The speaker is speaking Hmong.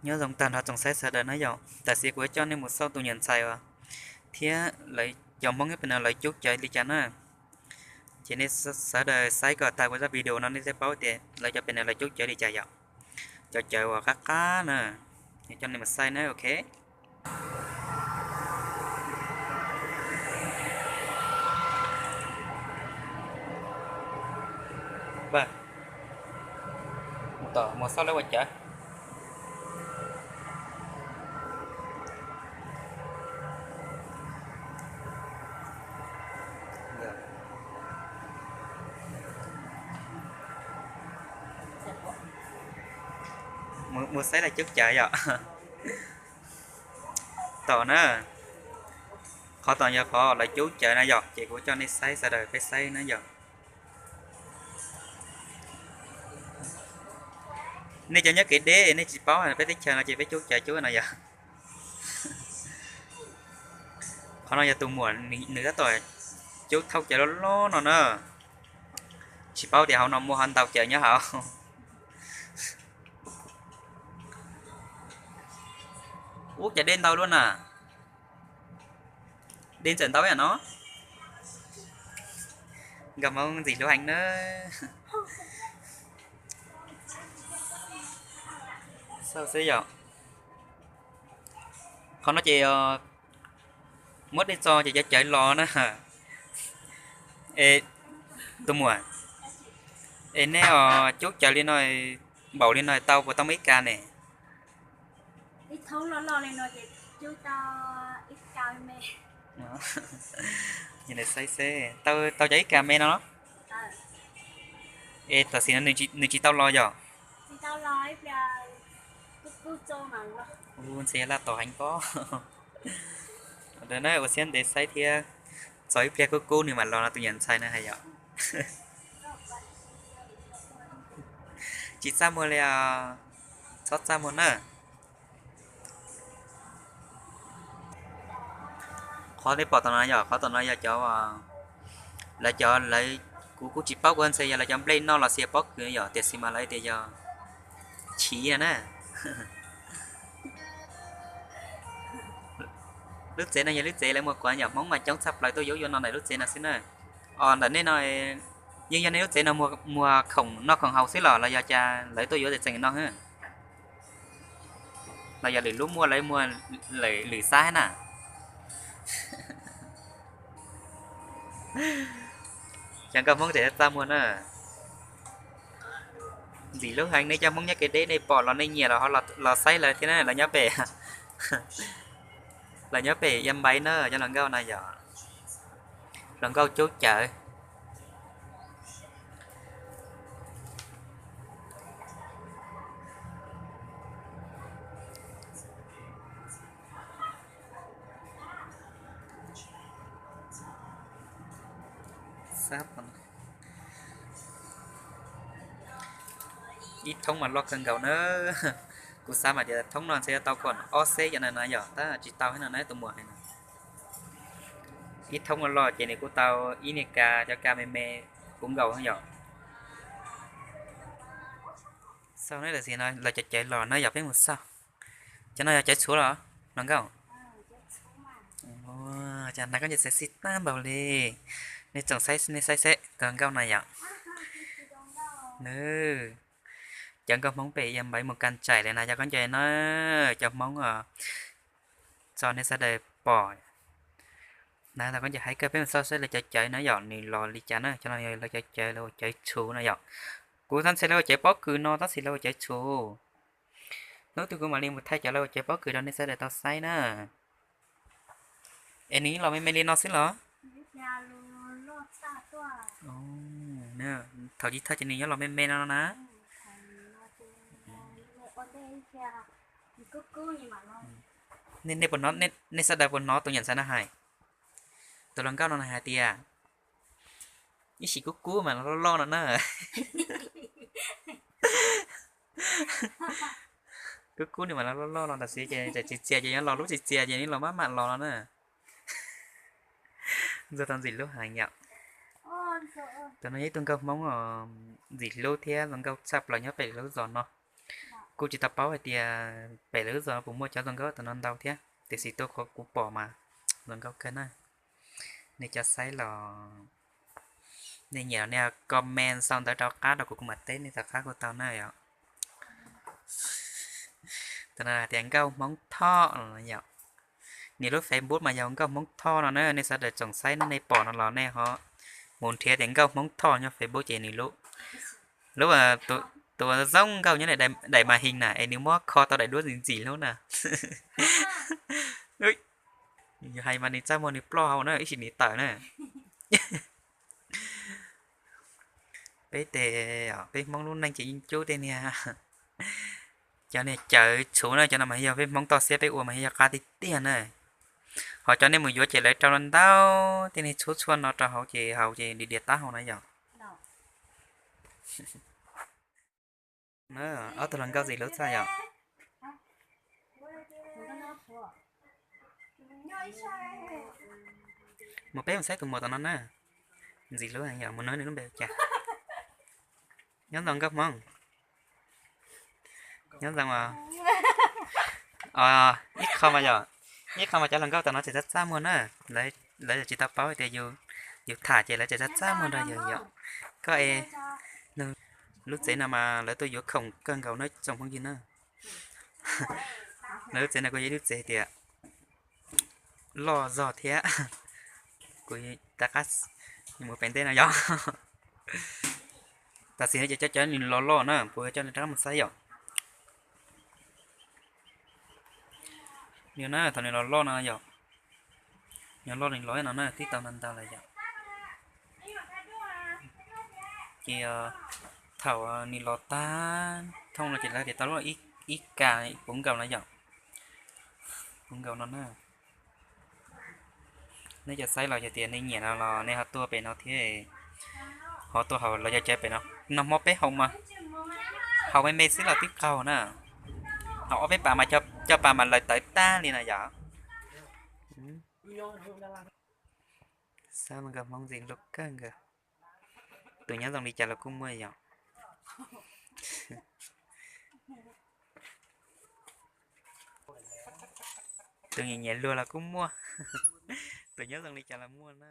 Nyob zoo tag nrho tsoom saib sawv daws na yom, tam sim kuv coj nej mus xauj tus niam ntxhais uas thiab lawv cov Hmoob nyob pem no lawv cub cawv li cas na. Ces nej sawv daws saib kom tag kuv zaj video no nej thiaj paub tias lawv cov pem no lawv cub cawv li cas yom. Cov cawv uas qab qab na, coj nej mus saib na, ok. Mus tom mus xauj lawv ua cawv. Mus saib lawv cub cawv yom. Tom na, qhov tom yog qhov lawv cub cawv na yom, ces kuv coj nej saib sawv daws peb saib na yom. Nej cov nyob kev deb nej tsis paub peb teb chaws no ces peb cub cawv cub no yog. Qhov no yog tus muam nws tab tom cub thauj cawv loj loj no na. Tsis paub tias hauv no muaj ho ntau cawv nyob hauv. Ub, cas dej ntau luaj na. Dej txawm ntau ib yam no. Nkauj Hmoob ntxim hlub heev na. Xauj xwb yom. Qhov no ces muab dej tso ces cov cawv los na. Es tus muam, es nej os cub cawv li no, npaum li no tau puas tau muaj ib kas ne? Saib seb tau cov ib kas me no. Es tam sim no nws tsis tau los yom? Ntxhia laj tom heev pob. Ua siab ntev saib thiab, txog ib pliag kub kub nws mam los no tus niam ntxhais na hais yom. Tsis txaj muag li os, txhob txaj muag na. Qhov nej pom tom no yog, qhov tom no yog cov, lawv cov lawv, kuv kuj tsis paub, kuv ntshai yog lawv cov nplej noj los sis pob kws yom, tiam sis mas lawv tias yog chiv no na. Lub tsev no yog lub tsev lawv muag kuav yom, Hmoob mas coob tshaj plaws tuaj yuav yuav no ntawm lub tsev no xwb na. Os, ntawm nej no yeej yog nej lub tsev no muag khoom noj khoom haus xwb los los yog cas lawv tuaj yuav tseem tseem no? Los yog lwm lub muaj lawv muag lwm xab na. Cov nkauj Hmoob tseem txaj muag na. Ntxim hlub heev, nej cov Hmoob nyob kev deb nej pom los nej nyiam los ho los saib lawv thiab na, lawv nyob pem, lawv nyob pem Ia Npaiv na, cov hluas nkauj no yom. Hluas nkauj cub cawv. Ib thoob mas loj kawg nkaus na. Kuv xav mas tias thoob no ntshe tau kom ob xeb cov no na yom, tab tsis tau thiab no na, tus muam hais no. Ib thoob no loj ces nws kuj tau ib niag kas, cov kas me me puv nkaus yom. Xauj na, tam sim no lawv cov cawv los na yom, peb mus xauj. Cov no yog cawv txhuv los hluas nkauj? Cas hnav khaub ncaws sexy tag npaum li. Nej tsoom saib, nej saib seb tus hluas nkauj no yom. Nws, cov nkauj Hmoob pem Ia Npaiv mus kas tsaim li na, cov khaub ncaws no, cov Hmoob os, tso nej sawv daws pom. Na, tau khaub ncaws hais kawg, peb mus xauj seb lawv cov cawv na yom, nws los li cas na, cov no yog lawv cov cawv, lawv ua cawv txhuv no yom. Kuv tab ntshai lawv ua cawv pob kws no tab sis lawv ua cawv txhuv. Hnub twg kuv mam li mus thaij cov lawv ua cawv pob kws rau nej sawv daws tau saib na. Es nws los me me li no xwb los? Thaum tsis thaij ces nws nyob los me me no na. Nej, nej sawv daws puas hnov tus niam ntxhais no hais, tus hluas nkauj no hais tias ib sim kub kub mas los loj loj no na. Kub kub nws mas los loj loj no, tam sim ces tsis txias ces nyob los lub tsis txias ces nws los maj mam los no na. Ntxhua tau ntxim hlub heev yom. Tus no yog ib tug nkauj Hmoob os, ntxim hlub thiab zoo nkauj tshaj plaws nyob pem lub zos no. Kuj tsis tau paub hais tias pem lawv lub zos puas muaj cov zoo nkauj tam no ntau thiab, tiam sis tuaj qhov kuv pom mas zoo nkauj kawg na. Nej cov saib los nej nyiam los nej comment sau ntawv rau qab rau kuv, kuv mam teb nej tom qab kuj tau na yom. Tam no hais tias Nkauj Hmoob Thoj no yom. Nws lub Facebook mas yog Nkauj Hmoob Thoj no na, nej sawv daws tsoom saib nej pom no los nej ho mus nrhiav tias Nkauj Hmoob Thoj nyob Facebook ces nws lub, lub tus zoo nkauj nyob daim mas his na es nws muab kho tau daim duab ntxim ntxim hlub na. Yus hais mas nws txaj muag nws ploj hau na ib sim nws tawm na. Peb tes, peb Hmoob lub neej ces yeej cub tej niag, cov niag cawv tshuv na, cov no mas yog peb Hmoob toj siab peb ua mas yog qab tiag tiag na. Ho cov nej mus yuav ces lawv rau ntau tej niag tshuv tshuaj no rau hauv ces haus ces dias dias taub hau na yom. Ob tug hluas nkauj ntxim hlub txaj yom. Mus peb mus saib tus muam tom no na. Ntxim hlub yom, mus nug nws lub npe cas. Nyob zoo Nkauj Hmoob. Nyob zoo os. Ib qho mas yom, ib qho mas cov hluas nkauj tom no tseem txaj txaj muag na. Lawv tsis tau paub tias yus tham ces lawv tseem txaj txaj muag nrog yus yom. Koj es, lub tsev no mas lawv tuaj yuav khoom kawg nkaus na tsoom phooj ywg na. Lawv lub tsev no kuj yog ib lub tsev tias loj zog thiab. Kuv rov qab mus pem ntej no yom. Tam sim no ces cov cov nws los loj na, kuv coj nej rov qab mus saib yom. Nws na, thaum nws los loj no yom, nws loj nws los no na twb tau ntau ntau lawm yom. Ces thaum nws los tag thooj no ces lawv tias tau lub ib kas puv nkaus no yom, puv nkaus no na. Nej cov saib los yog tias nej nyiam no los nej ho tuaj pem no thiab, ho tuaj haus los yog cov pem no, noj hmo peb haus mas, haus me me xwb los twb qaug na. Haus ob peb pas mas cov pas mas lawv tawv tag li na yom. Xab nkawd Hmoob ntxim hlub kawg nkaus. Tus nyob zoo li cas los kuj muaj yom. Tus nyiam nyiam luag los kuj muaj. Tus nyob zoo li cas los muaj na.